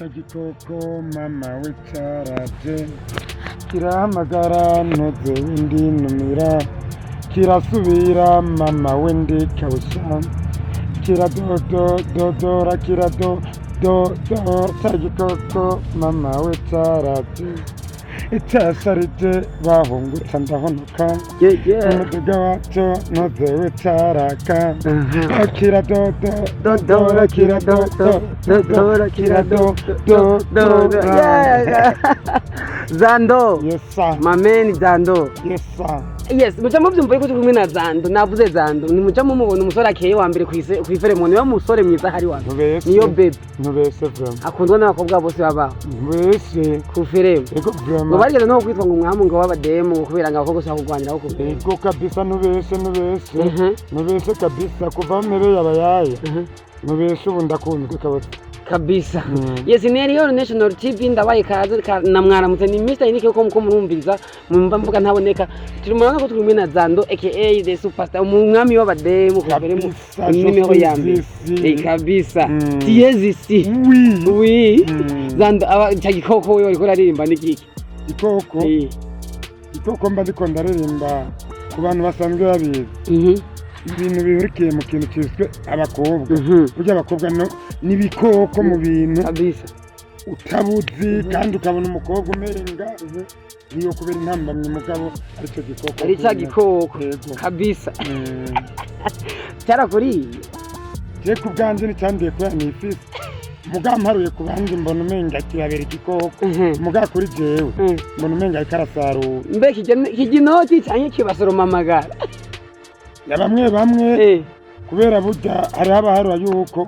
Ca gikoko mama we caraje, kirahamagara ntoze ndinumira, kirasubira mama we ndikawusha, kiradodododora, kiradododora. Ca gikoko mama we caraje, icasharije bahungutsa ndahonoka. Umuduga waco ntoze we caraka, kiradodo Dodora, kiradodo dodora, kiradododora. Yeah. Zando. Yes sir. My man Zando. Yes sir. Yes, muca muvyumva yuko turi kumwe na Zando. Navuze Zando, nimuca mumubona umusore akeye wa mbere kw'iferemo, niwe musore mwiza hari wa mbere. Ntubese. Niyo baby. Ntubese vraiment. Akundwa n'abakobwa bose babaho Ntubese. ku feremo. Ego. Ngo Vraiment. barigeze no kwitwa ngo umwami ngo w'abademu, ngo kubera ngo abakobwa ushaka kurwaniraho ku feremo. Ego kabisa, ntubese, ntubese. Ntubese kabisa, kuva mpereye abayaye. Ntubese, ubu ndakunzwe kabisa. Kabisa. Yes, ni Elion National TV, ndabaye kaze na mwaramutse. Ni Mr Unique uko murumviriza mumva mvuga ntaboneka. Turi murabona ko turi kumwe na Zando aka the superstar, umwami w'abademu ku feremo. Kabisa. Nimero ya mbere. Je suis ici. Eh, kabisa. Tu es ici. Oui. Oui. Zando, aba cya gikoko wewe uriko uraririmba ni kiki? Igikoko. Igikoko mba ndiko ndaririmba ku bantu basanzwe babizi, ibintu bihurikiye mu kintu cyiswe abakobwa. Burya abakobwa no ni ibikoko mu bintu utabuzi, kandi ukabona umukobwa umenga niyo kubera intambamyi, mugabo aricyo gikoko. Ari cya gikoko. Yego. Kabisa. Cyarakuriye. Je ku bwanjye nticyandiye kubera nifise, mugabo mparuye ku bandi mbona umenga kibabera igikoko. Mugabo kuri jewe mbona umenga ariko arasarura. Mbe kijya inoti canke kibasoroma amagara? Ya bamwe bamwe. Kubera burya hariho abaharura yuko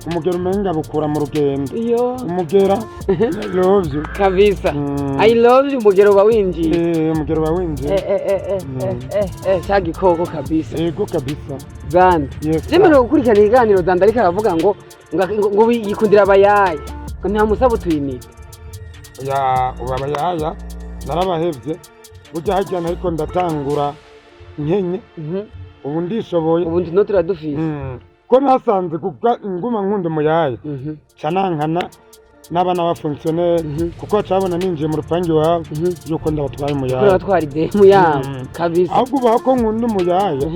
umugera umenga bukura mu rugendo. Iyo. Umugera I love you. Kabisa. I love you, umugero uba winjiye. Eh, umugero uba winjiye. Eh, eh, eh, eh, eh, eh, eh, cya gikoko kabisa. Yego kabisa. Zanda. Yes. Zemerewe gukurikirana ibiganiro. Zanda ariko aravuga ngo yikundira abayaye, ngo nta musaba utuyinite. Ya, ubu abayaya narabahevye. Burya harya ariko ndatangura nkenye, ubu ndishoboye. Ubu no turadufise. Ko nasanze nguma nkunda umuyaya, ca nankana n'abana ba fonctionnaire, kuko cabona ninjiye mu rupangu iwabo yuko ndabatwaye Kubera umuyaya. batwara idemu yabo. Kabisa. Ahubwo ubaho ko nkunda umuyaya,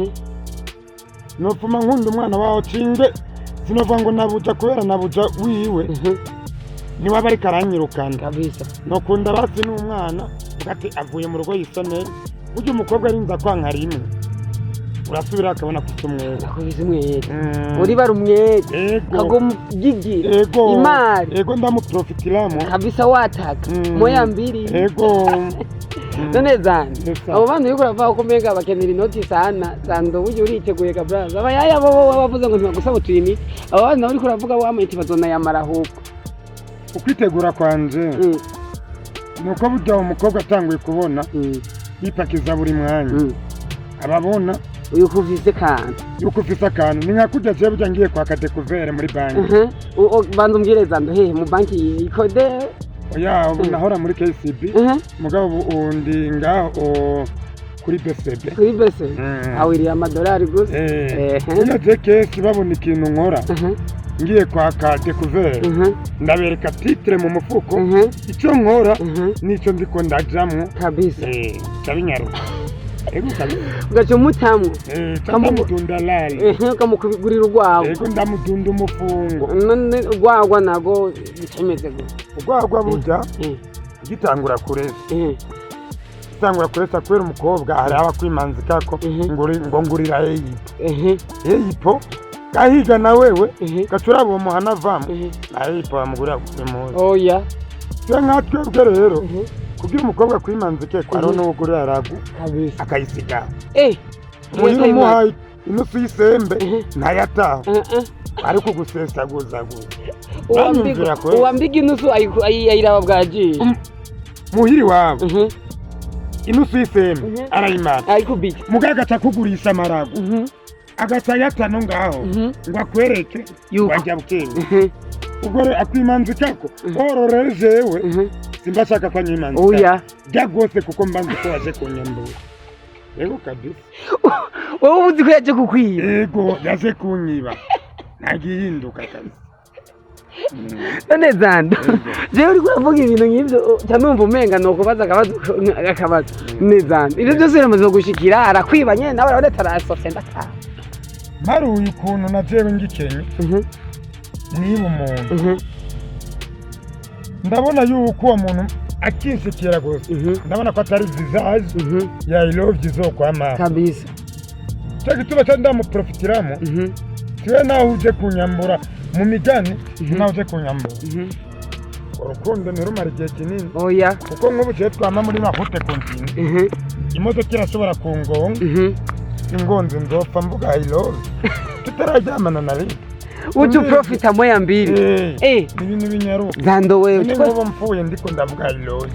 nopfuma nkunda umwana wawe cinge, sinova ngo nabuja kubera nabuja wiwe niwe aba ariko aranyirukana. Nokunda basi n'umwana uvuga ati avuye mu rugo yisoneye. Burya umukobwa arinza kwanka rimwe, urasubira akabona kusa umwere. Nakubise umwere. Uri bari umwere. Ego. Kagomugigira. Ego. Imari. Ego, ndamuprofitiramo. Kabisa, wataka. Moya mbili. Ego. None Zanda, Yes, sir. abo bantu uriko uravuga ko umenga bakenera inoti sana. Zando, burya uriteguye ga braza? Abayaya bo bo bavuze ngo ntibagusaba utuyinite, abo bana nabo uriko uravuga wamayiti bazonayamara ahubwo. Ukwitegura kwanje ni uko burya umukobwa atanguye kubona yipakiza buri mwanya, ababona yuko ufise kantu. Yuko ufise akantu. Ni nka kurya jewe burya ngiye kwaka découvert muri banki. Banza umbwire Zando, hehe mu banki ikode? Oya, ubu nahora muri KCB, mugabo ubu ndi ngaho kuri BCB. Kuri bese. Awiriye amadolari gusa. Eh, Ehe. burya je kenshi babona ikintu nkora, ngiye kwaka découvert, ndabereka titre mu mufuko, icyo nkora n'icyo ndiko ndajamwo. Cabinyaruka. Ego kabisa. Ugaca umutamwo. Eh, ndamudunda lali. Ehe, ukamukugurira urwawe. Ego, ndamudunda umufungo. None urwagwa nago bicemeze gute? Urwagwa burya gitangura kuresa, gitangura kuresa kubera umukobwa hari abakwimanzikako ngo ngurira eyipo. Eyipo gahiga na wewe, gaca uraba uwo muhana avamo, na eyipo bamugurira buri munsi. Oya. Twe nka twebwe rero, kugira umukobwa kwimanzikeko, hariho n'uwugurira ragu akayisiga muhira, umuhaye inusu y'isembe, ntayataha, ariko gusesaguzaguza. Banyumvira kweli. Uwambiga inusu ayiraba bwagiye. Muhiri wabo inusu y'isembe arayimara. Ayikubita. Mugabo agaca akugurisha amarago, agaca ayatano ngaho ngo akwereke Yuko. wajya bukenge. Ubwo rero akwimanzikako ororero, jewe simba ashaka ko anyimanzikako Oya. jya rwose, kuko mba nzi ko waje kunyambura. Yego kabisa. Wowe uba uzi ko yaje kukwiba. Yego, yaje kunyiba, ntagihinduka kabisa. None Zando, jewe uriko uravuga ibintu nk'ivyo, ca numva umenga nokubaza akabazo. None Zando, ivyo byose biramaze gushikira, arakwiba nyene nawe urabona atarasofye ndataha. Mparuye ukuntu na jewe ngikenye niba umuntu ndabona yuko uwo muntu akinshikira gusa, ndabona ko atari visage ya I love you izokwama. Cyo gituma cyo ndamuprofitiramo. Siwe nawe uje kunyambura mu migani, nawe uje kunyambura. Urukundo ntirumara igihe kinini. Oya. Kuko nk'ubu tuye twama muri mahute continue, imodoka irashobora kungonga. Ingonze nzopfa mvuga I love tutararyamana na rimwe. Uca uprofita moya mbili. Eh, Eh. ni ibintu binyaruka. Zando wewe. None nk'ubu mpfuye ndiko ndavuga I love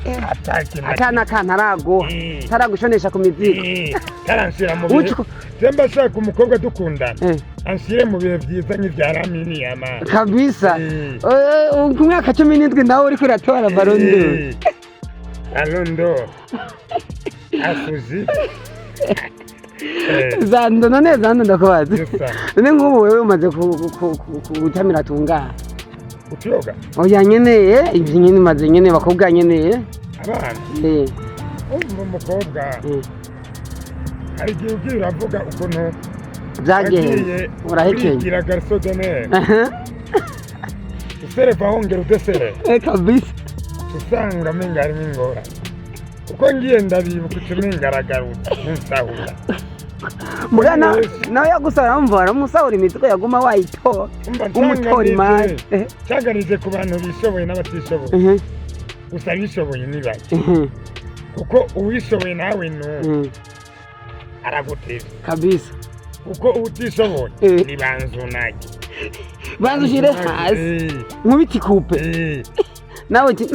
you, atakintu Atana kantu araguha, Eh. taragushonesha ku mizigo. Eh, taranshira mu bihe. Semba ashaka umukobwa dukundana, anshyire mu bihe byiza nk'ibya Lamine Yamal. Kabisa. Eh. Eh, ku myaka 17 nawe uriko uratora Ballon d'Or. Ballon d'Or afuzi. Eh, Zando, none Zando, ndakubaza. Yes, sir. None nk'ubu wewe umaze gutamira tungana? Utuyoga? Oya nyene, ivyo nyene umaze nyene bakobwa nyene. Abana? Eh. Umva umukobwa, hari igihe ugiye uravuga ukuntu Vyagenze. wagiye Urahekenya. urigira garçon d'honneur, usereva wongera udesereva. Eh, kabisa. Usanga amenga harimo ingorane, kuko ngiye ndabibuka uca umenga aragarutse ntusahura. Mugana Yes. nawe yagusahura, mumva waramusahura imizigo yaguma wayitora. Umva, umutora imari. Ncanganije ku bantu bishoboye n'abatishoboye. Gusa abishoboye ni bake, kuko uwishoboye nawe nu araguteza. Kabisa. Kuko utishoboye ni banzunage. Banza ushire hasi nkubiti kupe. Nawe uti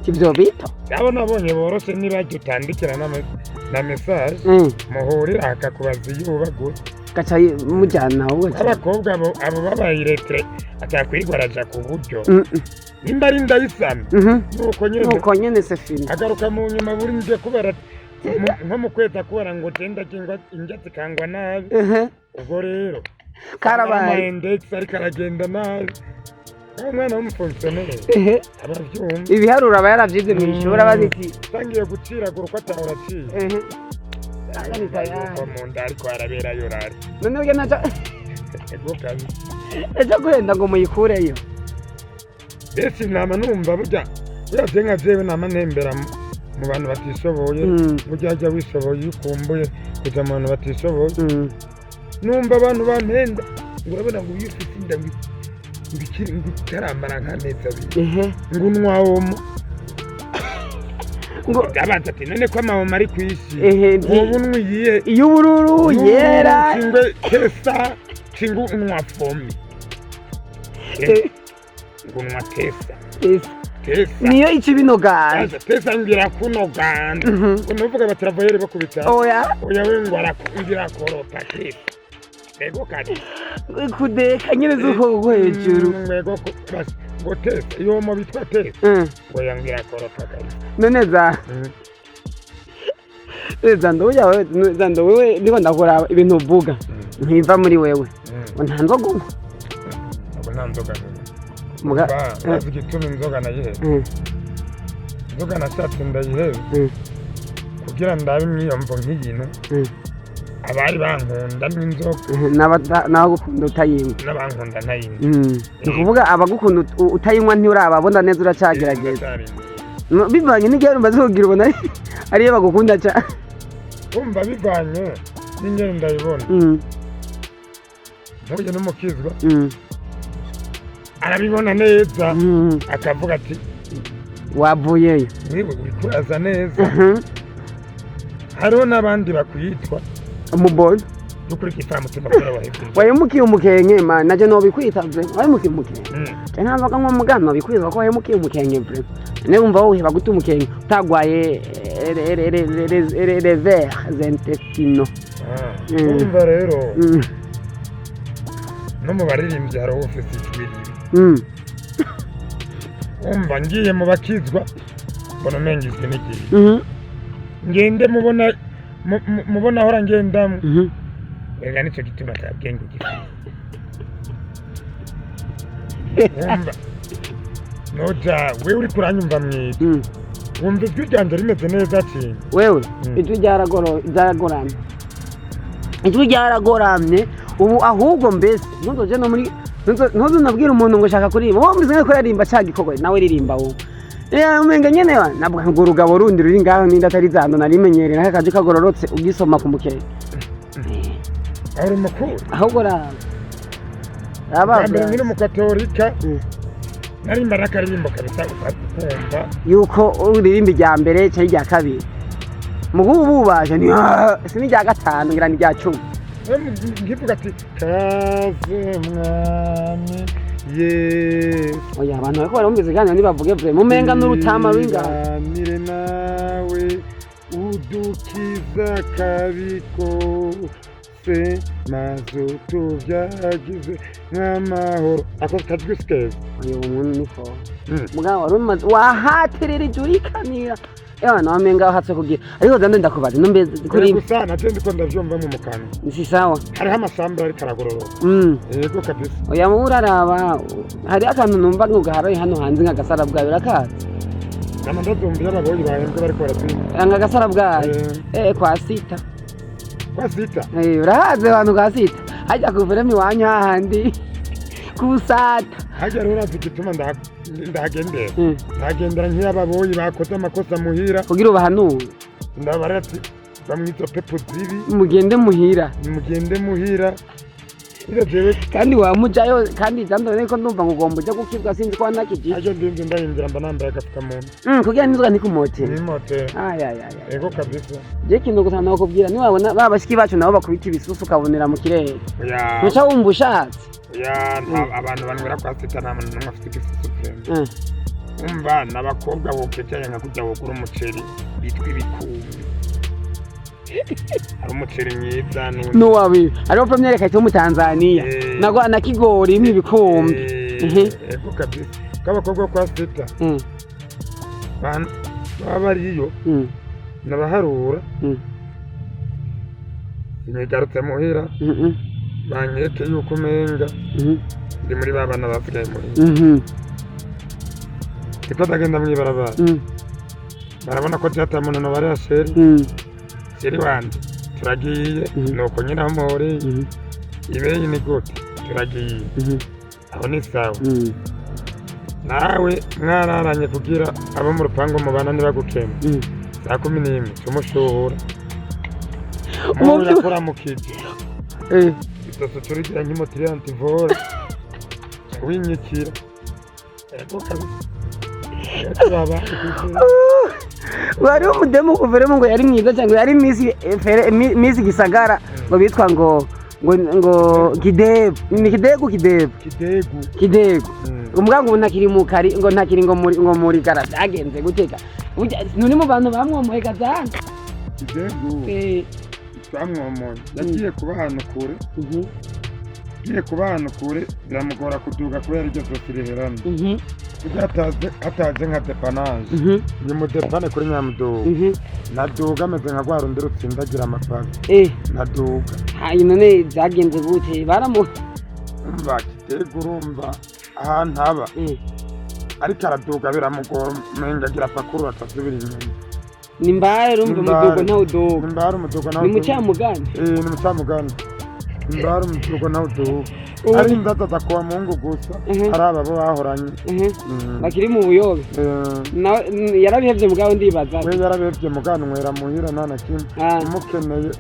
tivyo bito. Abo nabonye boroshe nibajya utandikira na message, muhurira akakubaza iyo uba gusa. Gaca mujyana ahubwo cyane. Abakobwa abo babayiretre atakwigwa araja ku buryo nimba ari ndayisana nuko nyine. Nuko nyene c'est fini. Agaruka mu nyuma buri nje kubera nko mu kwezi akubara ngo genda kingwa indya zikangwa nabi. Ubwo rero Karabaye. index ariko aragenda nabi, wa mwana w'umufonctionnaire abavyumva. Ibiharuro aba yaravyize mw'ishuri, abazi ati Tangiye guciragura uko atahora aciye. Yuko mu nda ariko harabera yorari. None burya naca Ego kabi. ejo guhenda ngo muyikureyo. Mbese nama numva burya burya nka jewe nama ntembera mu bantu batishoboye. Burya jya wishoboye iyo ukumbuye kuja mu bantu batishoboye. Numva abantu bampenda ngo urabona ngo iyo ufite inda ngo ikiri ngo itaramara nk'amezi 2, ngo unywa omo. Ngo Ndabaza ati none ko amahoma ari ku isi, wowe unywa iyihe? Iy'ubururu, yera. Cingwe tesa cingwe unywa fomi? Ngo unywa tesa. Tesa. Niyo ica ibinogana. Aza tesa ngira kunogana. Unuvuga batravoyeri bo ku bitaro? Oya. Oya, we ngo ngira koropa tesa, ego kadi. Kudeka nyene z'ukuboko ko hejuru. Ego basi ngo tesa iyo mo bitwa tesa. Ngo yangira koropa kabisa. None za Zando burya wewe, Zando wewe, ndiko ndakora ibintu uvuga ntiva muri wewe. Ngo nta nzoga unywa? Ubu nta nzoga nywa. Muga Urazi igituma inzoga nayihebe? Inzoga nashatse ndayihebe kugira ndabe imyiyumvo nk'iyino. Abari bankunda n'inzoga. N'abagukunda utayinywa. N'abankunda ntayinywa. Ni ukuvuga abagukunda utayinywa ntiurababona neza, uracagerageza. Bivanye n'igihe umaze kugira ubona ariyo bagukunda cyane. Umva, bivanye n'ingene ndayibona, mpuye n'umukizwa arabibona neza, akavuga ati wavuyeyo. Wewe uriko uraza neza. Hariho n'abandi bakwitwa umubona dukuri igifamutima kubera wahebye. Wahemukiye umukenke man, naje nobikwita vraiment wahemukiye umukenke. Cyangwa ntabwo nk'uwo mugana nobikwita ko wahemukiye umukenke vraiment. None wumva woheba gute umukenke utagwaye les vers intestinaux? Umva rero, no mu baririmbyi hariho ufise ijwi ribi. Umva, ngiye mu bakizwa mbona umenga ijwi n'igihe ngende mubona mubona ahora ngendamo. Rega nicyo gituma atabwenge ugifite. Wumva noja wewe uriko uranyumva mwiza, wumva ijwi ryanje rimeze neza cyane? Wewe, ijwi ryaragoramye, ijwi ryaragoramye ubu. Ahubwo mbese ntuzoje no muri ntuzo nabwira umuntu ngo shaka kuririmba, wowe mbizi ko yaririmba ca gikorwa nawe ririmba wowe. Umenga nyene wa nabwo ngo urugabo rundi ruri ngaho ninde atari Zando narimenyereye naka kaje kagororotse ugisoma ku mukeke. Aho uri mukuru. Ahubwo raba raba. Bwa mbere nkiri umukatolika narimba n'akaririmbo kabisa ukumva yuko uririmba irya mbere cyangwa irya kabiri, mugubu bubaje ni si n'irya gatanu, ngira ni irya 10. Nkivuga ati kaze mwami Yesu. Oya, abantu bariko barumvise ikiganiro ntibavuge vraiment, umenga n'urutama rw'ingabo. Tuganire nawe udukiza kabi kose maze utubyagize nk'amahoro. Ako kajwi si keza? Oya, uwo muntu ni fo mugabo wari umaze wahatirira ijya urikanira, ewa nawe umenga wahatse kugira. Ariko Zando, ndakubaza numbe kuri Gusa navyo ndiko ndavyumva mu kanwa. Si sawa. Hariho amasambura ariko aragororoka. Yego kabisa. Oya, muwe uraraba hari akantu numva ngo gaharaye hano hanze nk'agasara bwawe, urakazi? Nama ndazumva iyo ababoyi bahembwe bariko barazimba. Nk'agasara bwawe. Kwa sita. Kwa sita. Urahazi abantu kwa sita hajya kuviramo iwanyu hahandi kusata. Harya rero urazi igituma ndahagendera? Ndahagendera nk'iyo ababoyi bakoze amakosa muhira. Kugira ubahanure. Ndabarira ati bamwizo pepo zibi. Mugende muhira. Mugende muhira ira jewe. Kandi wamujayo kandi Zando niko ndumva ngo ugomba ujya gukizwa, sinzi ko wanakijije. Harya ndinze ndayinjira mba nambaye agapfukamunwa. Kugira n'inzoga ntikumotere. Nimotera. Ay ay ay ay. Ego kabisa. Je ikintu gusa nakubwira, niwabona ba bashiki bacu nabo bakubita ibisusu ukabonera mu kirere, Oya. ntuca wumva ushatse. Oya, abantu banywera kwa sita nta muntu n'umwe afite igisusu vraiment. Umva, n'abakobwa bokekeranya nka kurya wogura umuceri bitwa ibikumbi, hari umuceri mwiza n'undi. Nuwabi hariho première qualité wo mu Tanzania nagwa na kigori n'ibikombe. Ego kabisa, k'abakobwa kwa sita baba bariyo nabaharura sinigarutse muhira banyereke yuko umenga ndi muri ba bana basigaye muhira, ndiko ndagenda mw'ibarabara, barabona ko ata muntu nobarira chéri. Chéri wanje turagiye. Nuko nyine aho muhuriye, ibeyi ni gute, turagiye, aho ni sawa. Nawe mwararanye kugira abo mu rupangu mubana ntibagukema. Saa 11 tumushuhura. Murakora isoso turigira nk'imoteri antivole winyikira. Ego kabisa. Turaba. Wari umudemu kuveremo ngo yari mwiza cyane, ngo yari Miss Miss Gisagara, ngo bitwa ngo Kidegu, ni Kidegu, Kidegu. Kidegu. Kidegu. Umugabo ngo ntakiri mu kari, ngo ntakiri ngo muri gara, byagenze guteka? Burya nuri mu bantu bamwomoye gazana. Kidegu. Twamwomoye yagiye kuba ahantu kure. Agiye kuba ahantu kure biramugora kuduga kubera iryo zosi riherana. Burya hataze nka dépannage, ni mudepane kuri nyamuduga, naduga ameze nka rwa rundi rutsindagira amapave. Naduga. Hayi, none byagenze gute, baramu Umva, Kidegu urumva ahantu aba, ariko araduga biramugora, umenga agira pakuru atasubira inyuma. Ni mbare, urumva. Ni mbare. Umudugo ntawuduga. Nimbari umuduga nawe. Ni mucamugani. Eh, ni mucamugani, nimbari umuduga nawe uduga, ari inzaza aza kuwa Mungu gusa. Ari aba bo bahoranye. Bakiri mu buyobe. Nawe yarabihevye mugabo ndibaza. We yarabihevye muganywera muhira nta na kimwe. Umukeneye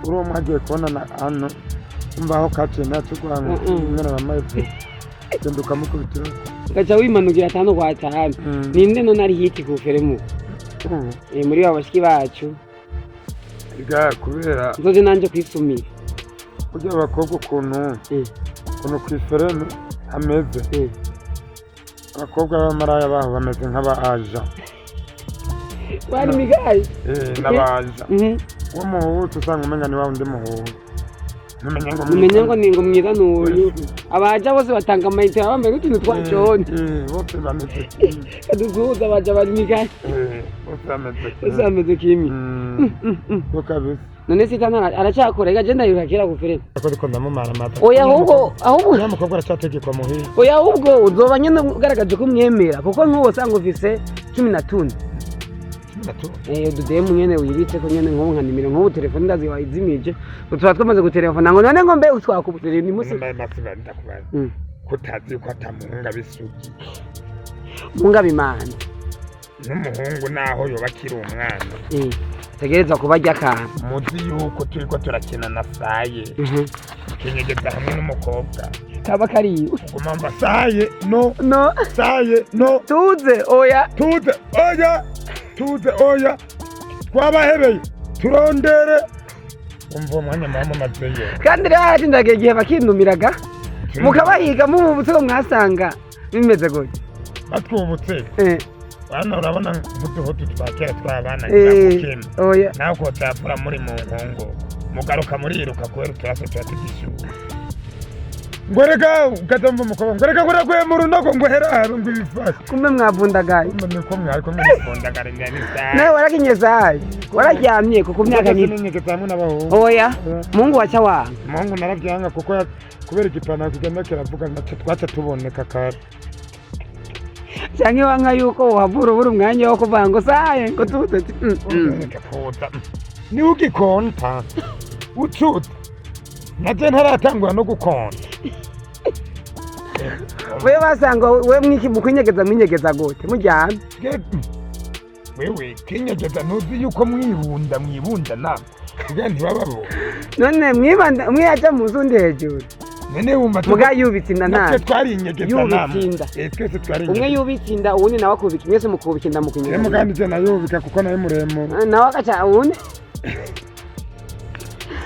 uri uwo mwagiye kubonana hano, umva aho kaciye ntaco guhanga. Nyene bamaye genda ukamukubitira. Ugaca wimanukira atanu kwa atanu. Ninde none ari hit kuferemu? Ubu. Muri ba bashiki bacu. Ga kubera nzoze nanje kwisumira. Burya abakobwa ukuntu kw'ifereme hameze, abakobwa b'abamaraya baho bameze nk'aba aja. Bari migayi. N'abaja uwo muhutu usanga umenya ni wa wundi muhutu, ntumenye ngo umenye ngo ni ngo mwiza n'uyu. Abaja bose batanga amayinite, baba bambaye n'utuntu twa jone. Bose bameze kimwe. Kadusuhuza abaja bari migayi. Bose bameze Bose kimwe. bameze kimwe. Ko kabisa. None sita aracyakora reka je ndayiruka kera ku filime. Ako ndiko ndamumara amata. Oya, ahubwo ahubwo Uriya mukobwa aracyategekwa muhira. Oya, ahubwo uzoba nyene ugaragaje ko umwemera, kuko nk'uwo usanga ufise 14. 13. Eh, ududemu nyene wibitse ko nyene nk'ubu nka nimero, nk'ubu telefone ndazi wayizimije, tuba twamaze gutelefona ngo none ngo mbe utwakubutse ni musi. Mbaye masiba ndakubaza. Kutazi ko atamuhunga bisugi. Mungaba imana. N'umuhungu naho yoba akiri umwana. Eh, tegereza kuba arya akantu. Muzi yuko turiko turakina na saye. Tukinyegeza hamwe n'umukobwa. Kaba kariwe. Uguma mva saye no. No. Saye no. Tuze oya. Tuze oya, tuze oya, twabahebeye turondere, umva uwo mwanya muba mumazeyo. Kandi rero haratindaga igihe bakinumiraga mukabahiga mububutse ko mwasanga bimeze gutya. Batwubutse. Eh. Bana, urabona nk'uduhutu twa kera tw'abana Eh, oya. nawe kotapfura muri mu nkongo mugaruka muriruka kubera uturaso tuba tugishyuha, ngo reka ukazamva umukobwa ngo reka nguraguye mu runogo ngo heraro ngo ibifashe. Kumbe mwavundagaye. Kumbe niko mwariko murivundagaranira n'isaha. Nawe warakinye sayi wararyamye kuko myaka nyinshi. N'inyegeza hamwe n'abahungu. Oya, mungu waca wanga. Umuhungu narabyanga kuko kubera igipantaro kigenda kiravuga naco twaca tuboneka kare. Canke wanka yuko wavura ubura umwanya wo kuvuga ngo saye ngo tuze. Reka kuza niwe ugikonta ucuta naje ntaratangura no gukonta. We basanga we mwiki mukwinyegeza mwinyegeza gute muryamye? Wewe kinyegeza ntuzi yuko mwibunda mwibunda nama kugira ntibababone. None mwibanda umwe yaja muzi undi hejuru. None wumva Muga yubitse inda. Natwe Ntazi. twarinyegeza Yubitse nama. inda. Eh, twese Umwe twarinyegeza. yubitse inda, uwundi nawe akubika, mwese mukubika inda Rero mukunyegeza. kandi je nayubika kuko nayo muremure. Nawe agaca uwundi.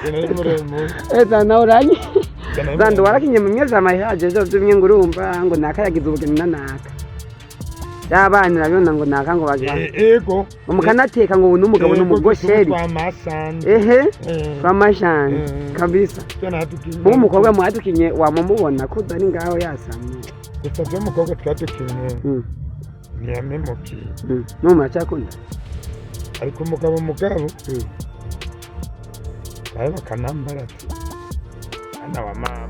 Je nayo muremure. Eza nawe uranye. Je nayo Zando muremure. warakinye mu myezi amahaje byo bimwe ngo urumva ngo naka yagize ubugeni na naka y'abana urabibona ngo naka ngo bagira. Eh, ego. Mukanateka ngo ubu n'umugabo Ego, n'umugosheri. twa masanje. Ehe. Eh. Twamashanje. Eh. Kabisa. Je nadukinye. Ubu umukobwa mwadukinye wamumubona ko utari ngaho yasamye. Gusa je umukobwa twadukinye ntiyampemukiye. N'ubu muracyakunda? Ariko umugabo bawe bakanambara ati mwana wa mama,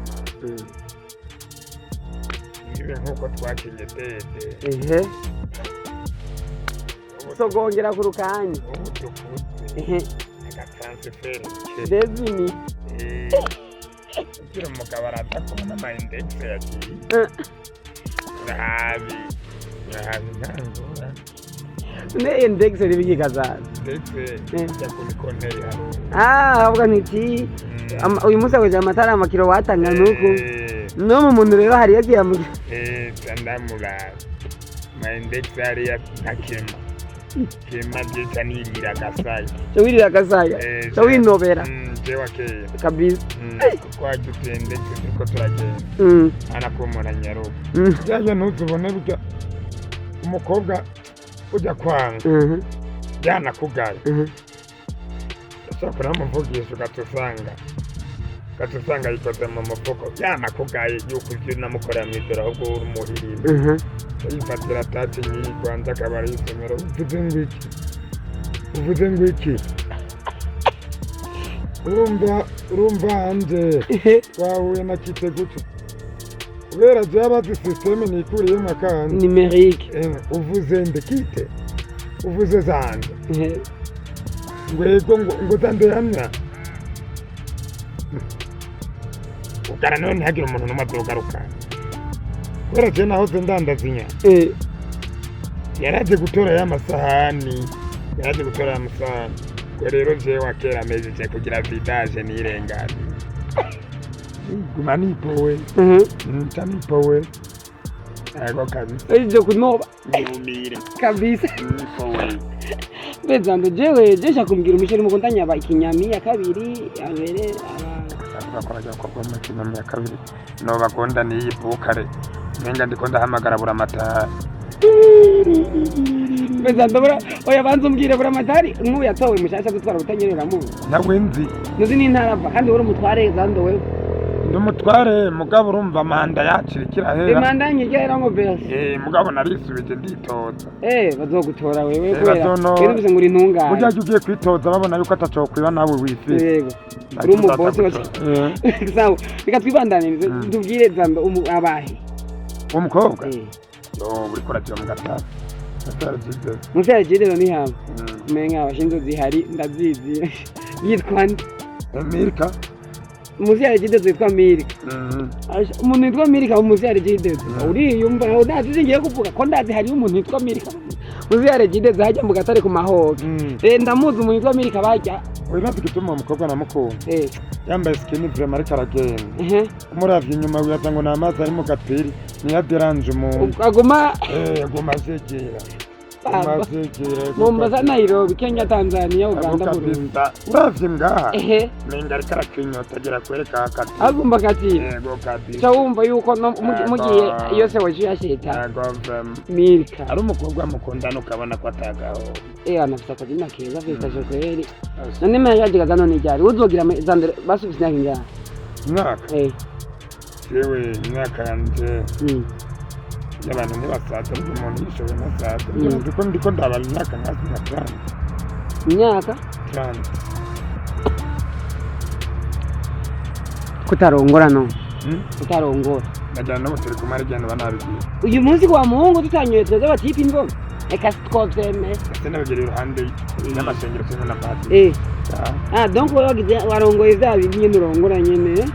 nibe nk'uko twakinye dede. Ehe, sogongera ku rukanya. Ubu dukuze. Ehe. Agatransfert. Dezini. Kugira umugabo araza kubona ama index yagiye. Urahabi urahabi nta ngorane. Ne index ribigigazaza. Ndetse Eh. jya kuri konteri hari Ah, avuga nti uyu munsi akoresha amatara amakiro watanga nuku no mu muntu rero hari yagiye mu ndamuraba ma index hariya ntakema kema byica nirira agasaya. Cyo wirira agasaya. Cyo winobera. Jewe akera. Kabisa. Kuko wajya index turiko turagenda ana ko umuntu anyaruka. Byaje ntuzubone burya umukobwa ujya kwanga yanakugaye. Ushobora kunamuvugisha ugaca usanga yikoze mu mufuko yanakugaye yuko ibyo unamukorera mu ijoro ahubwo uri umuhirimbo. Yifatira tati nyirigwanza akaba arayisomera, uvuze ngo iki, uvuze ngo iki, urumva urumva hanze twahuye na kite gutyo kubera byaba azi système nikuriyemo akandi. Numérique. Eh, uvuze ndekite uvuze zande ngo yego ngo zande hamya ugara none ntihagire umuntu n'umwe azogaruka kubera je nahoze ndandaza inyama. Yaraje gutora ya masahani, yaraje gutora ya masahani ngo rero jewe akera amejeje kugira vidange nirengane guma nipowe. Nca nipowe ego kabisa. Ije kunoba. Niumire. Kabisa. Nipowe. Bezando jewe jesha kumbwira umusheri mukundanya aba ikinyami ya kabiri abere aba. Avuga ko bajya gukorwa mu kinyami ya kabiri nobagonda niyi bukare nenga ndiko ndahamagara buramatari. Bezando bura oya banza umbwire buramatari nk'ubu yatowe mushasha gutwara butanyerera mu Nawe nzi. Nuzi n'intara ava kandi uri umutware zando wewe. Ndi umutware, mugabo urumva manda yacu iriko irahera. Imanda nkigera ngo verse. Mugabo narisubije nditoza. Bazogutora wewe kubera Bazontora. rero bivuze ngo uri intungane. Burya iyo ugiye kwitoza babona yuko atacokwiba nawe wifise. Yego, uri umubosi. Sawa, reka twibandanirize. Tubwire Zando abahe. Uwo mukobwa yo uriko uragira mu gatara. Gatara Jesus. Munsi ya Jidezo ni haba umenga abashinzwe zihari ndazizi, yitwa nde? Mirka. Munsi ya Jidezo yitwa Mirika. Umuntu witwa Mirika munsi ya Jidezo, uriyumva ndazi ngiye kuvuga ko ndazi hariyo umuntu witwa Mirika munsi ya Jidezo hajya mu gatare ku mahobe. Ndamuzi umuntu witwa Mirika bajya. Urazi igituma uwo mukobwa namukunda? Yambaye skinny vraiment, ariko aragenda. Umuravye inyuma wibaza ngo ni amazi ari mu gapiri, niyo aderanje umuntu. Aguma Aguma azegera. Aguma Baba. azegera. Mombasa, Nairobi, Kenya, Tanzania, Uganda, Burundi. Kabisa, uravye ngaha menga ariko arakinyota, agera kwereka akati. Agomba kati. Yego kabisa. Ca wumva yuko no mugiye iyo se waje yasheta. Yego vraiment. Mirika. Ari umukobwa mukundana ukabona ko atagaho. Anafise akazina keza, félicitations kweli. None mariage gaza none ryari uzogira Zandre basubise imyaka ingahe? Imyaka? Jewe imyaka yanje y'abantu ntibasaza, burya umuntu yishoboye ntasaza. Ndiko ndabara imyaka nka 30. Imyaka? 30. Kutarongora no? Hmm? Kutarongora. Najyana n'ubu turi kumwe, arigenda banabigiye. Uyu munsi kwa muhungu tutanyoye twebwe batipe inzoga, reka twovyemere. Ese nabagera iruhande y'amashengero kimwe na padiri. Ah, donc wowe wagize warongoye vya bindi nyene urongora nyene,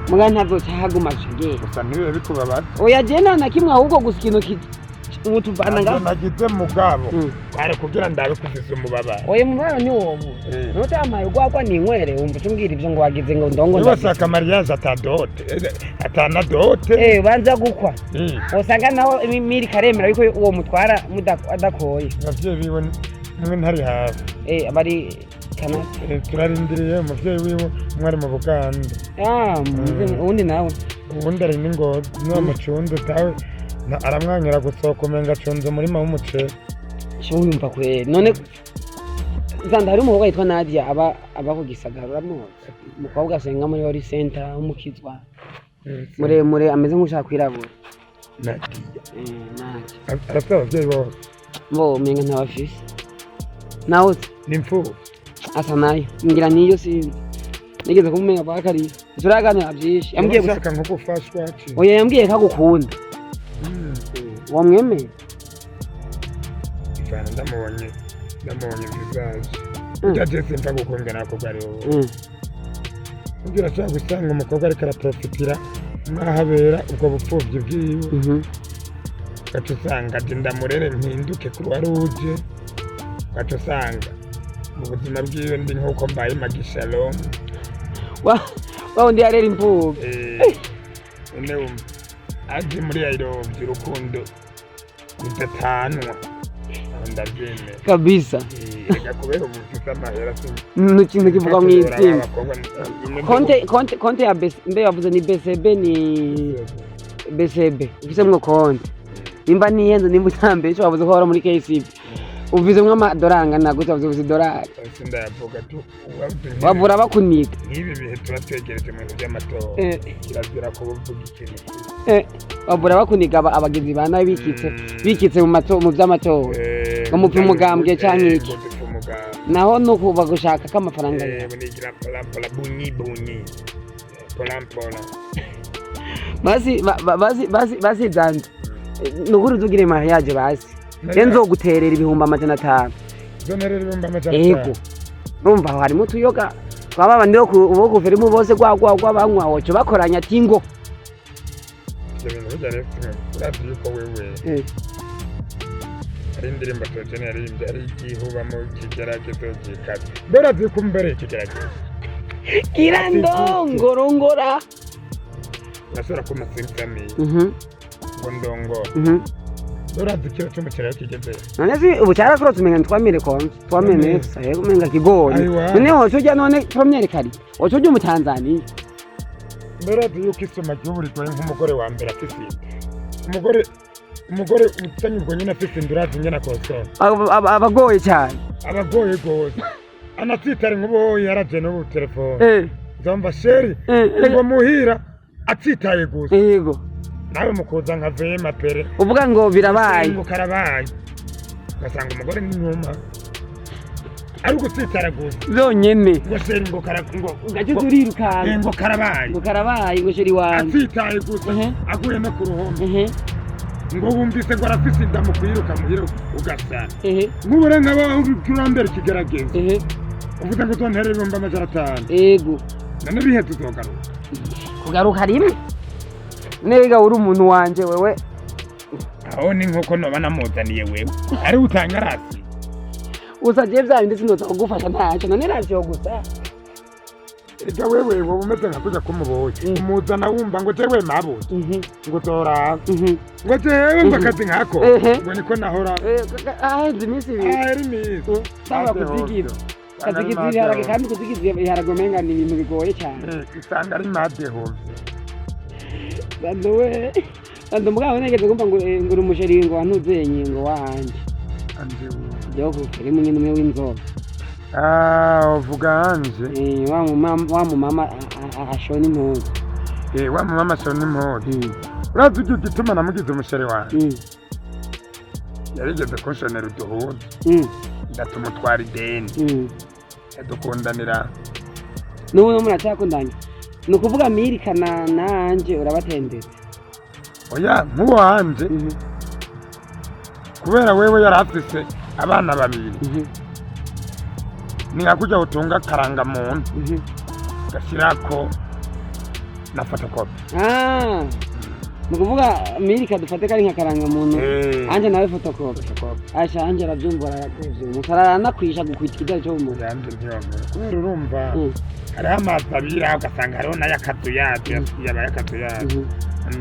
muga ntazoca haguma ashegera. Gusa ntibibe bikubabaza. Oya, je nta na kimwe, ahubwo gusa ikintu ubu tuvana Ntabwo ngaho. Nagize mugabo kwari kugira ndabe kuviza umubabaro. Oya, mubabaro ni wowe. Nutampaye urwagwa ninywere, wumva ucumbwira ivyo ngo wagize ngo ndongo. Niba washaka mariage atadote, atanadote. Banza gukwa. Usanga nawe miri karemera yuko uwo mutwara adakoye. Abavyeyi biwe mwe ntari hafi. Bari Canada. Turarindiriye umuvyeyi wiwe, umwe ari mu Buganda. Ah, uwundi nawe? Uwundi ari n'ingozi, niwe mucunze tawe aramwanyura gusohoka umenga acunze umurima w'umuceri. Wumva kweri none Zanda hari umukobwa yitwa Nadia aba ku Gisagara, uramuzi? Umukobwa asenga muri Holy Center w'umukizwa, muremure, ameze nk'ushaka kwirabura. Nadia? Nadia. Arafite abavyeyi bose? Mbo umenga ntabafise nawe se. Ni imfuvyi? Asa nayo ngira niyo, sinzi, nigeze kumumenya kwa kariya, turaganira byinshi, yambwiye gusa. Ushaka nko gufashwa ki? Oya, yambwiye ko agukunda. Wamwemeye? Ivana ndamubonye visage. Burya je simva gukunda nako ari wowe. Burya urashobora gusanga umukobwa ariko araprofitira mwahabera ubwo bupfuvyi bwiwe, ugaca usanga ati ndamurere mpinduke croix rouge, ugaca usanga mu buzima bwiwe ndi nk'uko mbaye magishalom. Wa wundi yarera imfubyi. None wumva aje muri ayirovye urukundo rudatanwa, aho ndavyemera. Kabisa. Reka kubera ubu mfise amahera N'ikintu kivuga mu izina. Abakobwa bimwe Konte ya BC, mbe yavuze ni BCB, ni BCB ufisemwo konte, nimba niyenze, nimba utambeshe, wavuze ko wari muri KCB, ufisemwo amadorari angana gute? Wavuze gusa idorari. Sindayavuga tu uwavuze Bavura bakuniga. Nk'ibi bihe tuba twegereje mu bintu by'amatora, kirazira kuba uvuga ikintu. Bavura bakuniga abagizi ba nabi bikitse bikitse mu vy'amatora. Ngo mupfe umugambwe canke iki? Ngo dupfe umugambwe. Naho nukuva gushaka ko amafaranga yawe. Bunigira pola pola, bunyi bunyi, pola pola. Basi basi basi basi Zanze, nukuri uzugire mariage, basi je nzoguterera 500,000. Zonerera 500,000? Ego, urumva aho harimo utuyoga twaba bandi bo kuverimu bose gwagwagwa banywa, woco bakoranya ati ngo Ivyo bintu burya rero urazi yuko wewe hari indirimbo Theogene yaririmbye, hari igihe uba mu kigeragezo gikaze, mbere urazi yuko umbereye ikigeragezo. Kirandongorongora. Urashobora kumpa 500,000 ngo ndongore? Urazi ikiro c'umuceri aho kigeze? None si ubu cyarakorotse, umenga ni 3000 konti 3000 nefsa, yego, umenga kigoye. Aiwa. None woco urya none première kari woco urya umutanzaniya. Mbere urazi yuko isoma ry'ubu rigoye nk'umugore wa mbere afise inda, umugore utanye ubwo nyine afise inda, urazi ingene akosora? Abagoye cyane. Abagoye gose, anatsitara nk'ubu yaraje n'ubu telefone. Uzumva chéri ngo muhira atsitaye gusa. Yego. Nawe mukuza nka vema pere. Uvuga ngo birabaye. Ngo karabaye, ugasanga umugore ni nyuma ari ugutsitara gusa. Byonyene. Ngo chéri ngo kara ngo ugaca turirukanka. Ngo karabaye. Ngo karabaye, ngo chéri wanje. Atsitaye gusa. Aguye no ku ruhome. Ngo wumvise ngo arafise inda mu kwiruka muhira ugasara. Nk'ubu rero nkaba urambera ikigerageza. Uvuze ngo uzontere 500,000. Yego. None biheze uzogaruka? Kugaruka rimwe nega uri umuntu wanje wewe. Aho ni nkuko noba namuzaniye wewe ari utanga ration. Gusa jewe vya bindi sinoza kugufasha ntacyo, none ration gusa. Ega wewe wowe umeze nka kuja kumuboye. Umuzana wumva ngo jewe mabuze. Ngo uzoraba. Ngo jewe ngo akazi nkako. Ngo niko nahora. Aheze iminsi 2. Ahera iminsi. Saba kuzigiza kazigiza ibiharage, kandi kuzigiza ibiharage umenga ni ibintu bigoye cyane. Usanga ari made home. Zando we, Zando, mugabo negeze kumva ngo ngo uri umu chéri ngo wantuzenye ngo wanje. Anje? Byo uri munyene umwe w'inzobe. Ah, uvuga anje. Wa mumama, wa mumama ashona impuzu. Wa mumama ashona impuzu. Urazi ujya igituma namugize umu chéri wanje? Yarigeze kunshonera uduhuzu. Ndatumutwara ideni. Yadukundanira. N'ubu no muracyakundanye, ni ukuvuga Mirika na nanje urabatendetse? Oya, nk'uwo wanje. Kubera wewe yari afise abana babiri. Ni nka kujya utunga akarangamuntu. Gashyirako na fotokopi. Ah, ni ukuvuga Mirika dufate ko ari nka karangamuntu. Anje nawe fotokopi. Fotokopi. Asha, anje arabyumva, arayakwivye umusara aranakwisha gukwita ikijyanye cyo mu Yanje ntiyomera kubera urumva hariho amazu abiri aho ugasanga hariho n'ay'akazu yazo yabaye akazu yazo.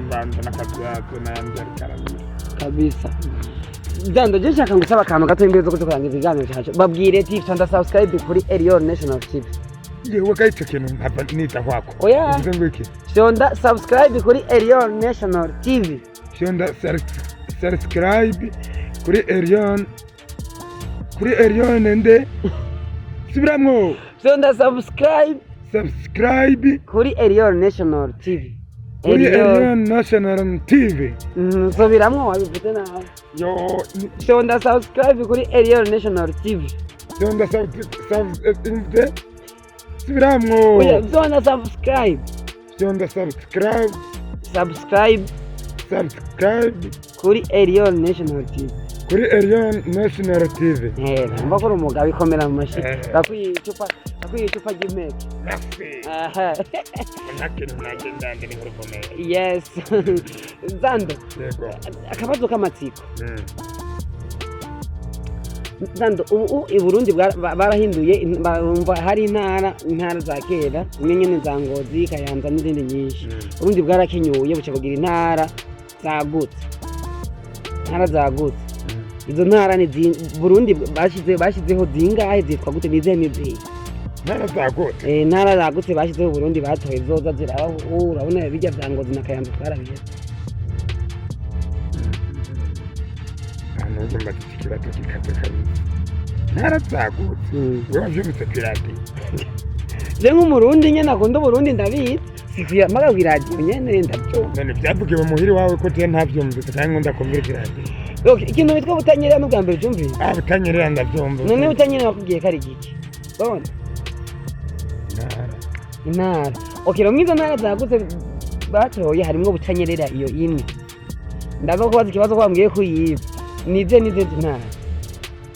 Mbanza n'akazu yazo n'ayandi ariko arabira. Kabisa. Zando, je nshaka ngusaba akantu gato imbere zo kurangiza ikiganiro cyacu. Babwire ati fyonda subscribe kuri Elion National TV. Yewe ga, ico kintu mpava nidahwako. Oya. Uvuze ngo iki? Fyonda subscribe kuri Elion National TV. Fyonda subscribe kuri Elion, kuri Elion nde subiramwo. Fyonda subscribe. Subscribe. Kuri Elion National TV. Kuri Elion National TV. Subiramwo, wabivuze nawe. Yo. Fyonda subscribe kuri Elion National TV. Fyonda sub subiramwo. Oya, fyonda subscribe. Fyonda subscribe. Subscribe. Subscribe. Kuri Elion National TV. Kuri Elion National TV. Numva ko uri umugabo ikomera mu mashi. Bakwiye icupa, bakwiye icupa ry'impeke. Merci. Aha. Nta kintu nagenda ndi n'inkuru ikomeye. Yes, Zando. Yego. Akabazo k'amatsiko. Zando, ubu i Burundi barahinduye bumva hari intara, intara za kera imwe nyene za Ngozi, Kayanza n'izindi nyinshi. Burundi bwarakenyuye buca bugira intara zagutse, intara zagutse. Izo ntara ni Burundi bashyizeho zingahe? Zitwa gute? Ni izihe n'izihe? Ntara zagutse? Intara zagutse bashyizeho Burundi batoye zoza ziraba. Ubu urabona bijya bya Ngozi na Kayanza twarabiheze. Ahantu hose mbaza iki kibazo gikaze kabisa, ntara zagutse. Wewe wavyumvise kw'iradiyo? Je nk'umurundi nyene akunda Uburundi ndabizi, sikuyamaga kw'iradiyo nyene ndabyumva. None vyavugiwe muhiri wawe ko je ntavyumvise kandi nkunda kumvira iradiyo? Okay, ikintu bitwa Butanyerera n'ubwa mbere ucyumvise? Ah, Butanyerera ndavyumva. None Butanyerera bakubwiye ko ari igiki? Urabona? Intara. Intara. Okay, rero mw'izo ntara zagutse batoye harimwo Butanyerera iyo imwe. Ndaza kubaza ikibazo ko bambwiye ko uyizi. Nize nize ntara.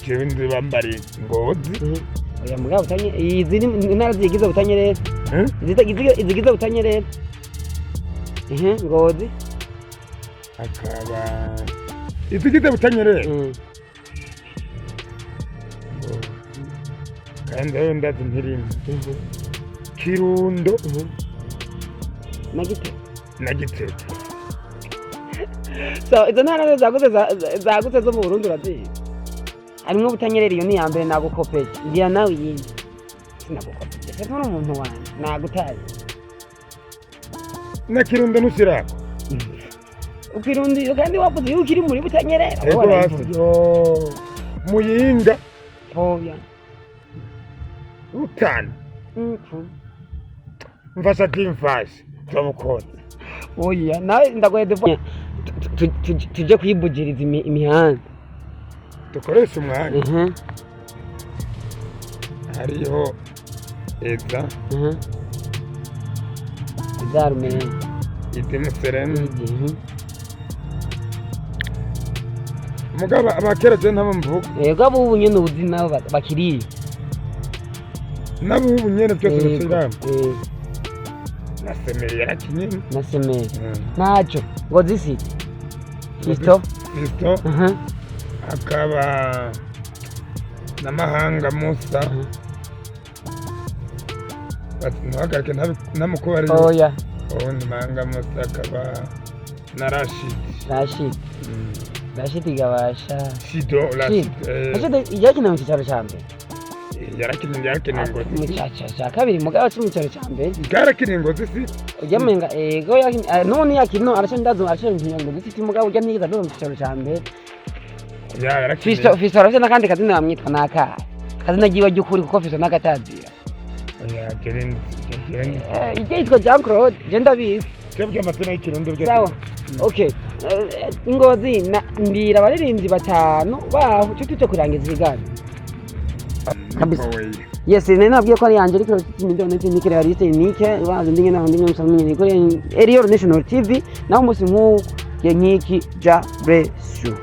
Jewe nzi bambari Ngozi. Oya mugabo, Butanye izi ni intara zigize Butanyerera. Eh? Izigize Butanyerera. Ngozi. Akaba izigize Butanyerera. Ngozi kandi ayo ndazi ntirimo. Kirundo. Na Gitega. Na Gitega. So izo ntara rero zagutse zagutse zo mu Burundi urazizi. Harimwo Butanyerera, iyo ni iya mbere nagukopeye. Ngira nawe iyindi. Sinagukopeye. Ese nturi umuntu wanje? Nagutaye. Na Kirundo ntushirako? Ukirundi kandi wavuze yuko iri muri Butanyerera. Ego hasi yo Muyinga. Oya. Rutana. Mfasha kimfasha tobukora. Oya, nawe ndagoye devo tuje kwibugiriza imihanda. Dukoresha umwanya. Hariho eza. Izarumenye. Idimusereni. Mugabo abakera je ntabo mvuga. Yego, abo ubu nyene uzi nabo bakiriye. Nabo ubu nyene byose. Yego, Bisubiramo na Semeri yarakinye. Na Semeri ntaco ngo zisi Fisto. Fisto. Akaba na Mahanga Musa. Bati ntuhagarike ntamukuba ari. Oya. Ubu ni Mahanga Musa, akaba na Rashid. Rashid. Rashid gabasha. Shido Rashid. Rashid yakina mu cicaro ca mbere. Yarakinye Ngozi. Mu ca kabiri, mugabo si mu cicaro ca mbere. Yarakinye Ngozi si? Ujya menga ego yakina none yakino arasha ndazo arasha ngo zifite, mugabo ujya ntiyiza no mu cicaro ca mbere. Ya, yarakinye. Fisto, Fisto arafite n'akandi kazina, bamwitwa nakahe kazina ryiwe ry'ukuri? Kuko Fisto n'agatazira. Oya, Jerendi Jerendi. Ijye yitwa Jean Claude, je ndabizi. Twebwe amazina y'ikirundi byose. Sawa, okay. Ngozi na mbira abaririmbyi batanu baho cyo tuje kurangiza ikiganiro kabisa. Oya. Yes, nari nabwiye ko ari yanje, ariko miliyoni nike realiste nike bazi ndinge naho ndinge musamye niko Elior National TV naho umunsi nk'uwo nk'iki. Ja bless you.